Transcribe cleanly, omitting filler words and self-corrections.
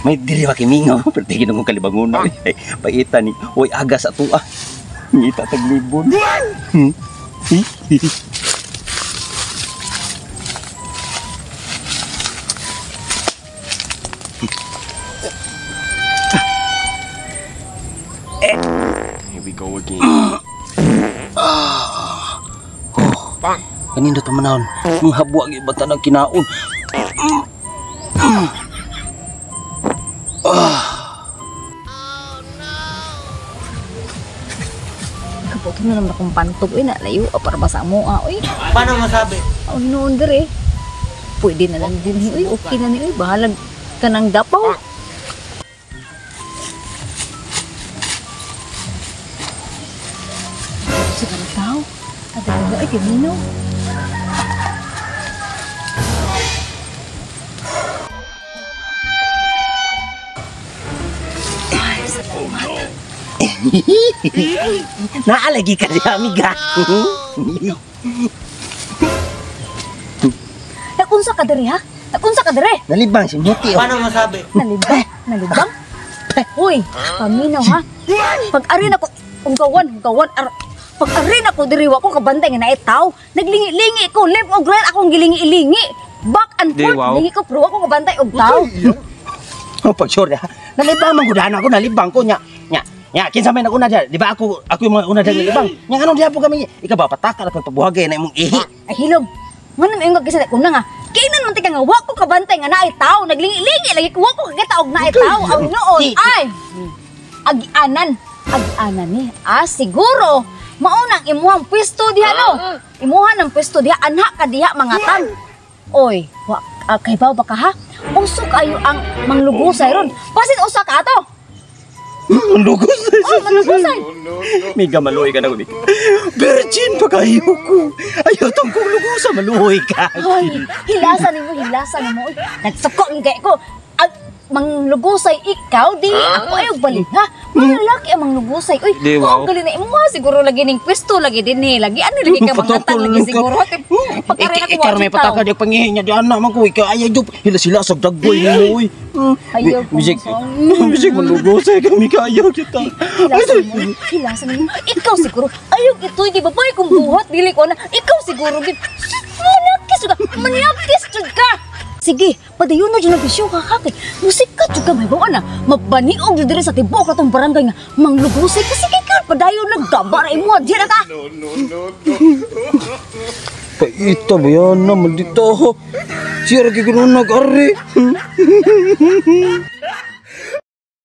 May diri ba kimingaw pero tigin akong kalibangon na. Ay, paita ni oy aga sa tuwa. Ngita tag libon. Here we go again. Kanindot pa manahon. Ang habwa gyud bata ng kinaon. Kaputo na naman akong pantog. Uy, nalayo. Para ba sa amoa? Uy, Paano masabi? ang noon dire. Pwede na lang din. Uy, okay na ni. Uy, bahalag ka ng dapaw. Sa mga tao. At ang ay, kamino. Ay, salamat. Naalagi ka siya, amiga. Nakunsa ka diri ha? Nakunsa ka diri? Nalibang si Muti. Oh. Paano masabi? Nalibang? Nalibang? Uy, paminaw ha? Pag ari na ko, unggawan, unggawan, pag ari na ko diri wa ko kabantay nga naay taw. Naglingi-lingi ko, left og right akong gilingi-lingi. Back and Di, forth, wow. lingi ko pero wa ko kabantay og taw. Oh, pag sure ha. Nalibang man gud ako, nalibang ko nya. Nya, nya kinsa may naguna diya? Di ba ako ako yung mga una diya nalibang. Nya anong diha po kami? Ikaw ba pataka na pagpabuhagay na imong ihi. Ay hilom. Ngano may ingag kasi una nga. Kainan man tika nga wa ko kabantay nga naay taw. Naglingi-lingi lagi ko wa ko kakita og naay taw. Ang noon ay agianan, agianan ni. Ah, siguro mauna ang imuhang pwesto diha no. Imuha ng pwesto diha anha ka diha mga tan. Oy, wa kay baw ba ka ha? Uso kayo ang manglugusay ron. Pasin usa ka ato. Lugos. Oh, manglugusay. Miga maluoy ka na ko. Virgin pa kayo ko. Ayaw tong kong lugosa maluoy ka. Ay, hilasan nimo, hilasan nimo. Uy, nagsuko ang gay ko. Ang manglugusay ikaw di ako ayaw balik ha. Mga lalaki ang manglugusay. Uy, Di, wow. ang galing na imo ha. Siguro lagi ning pwesto lagi din ni. Lagi ano lagi ka mga tan lagi siguro. Pagkari na ko Ikaw may pataka di pangihi niya di anak man ko ikaw ayaw jup. Hila sila sa dagboy nimo oy. Ayaw ko, Bisig. sorry. Bisig manlugosay kami kayo kita. Hilasan mo, hilasan mo. Ikaw siguro, ayaw ito, di ba boy, kung buhat, dili ko na. Ikaw siguro, gid. Manakis ka, manakis jud ka. Sige, padayon na dyan ang bisyo ka kay. Musika jud ka, may bawa na. Mabaniog jud diri sa tibuok atong barangay nga. Manglugusay ka, sige ka, padayon na, gaba na imo, diyan na ka. Paita ba yan na, maldita. Siya lagi ko nag-ari.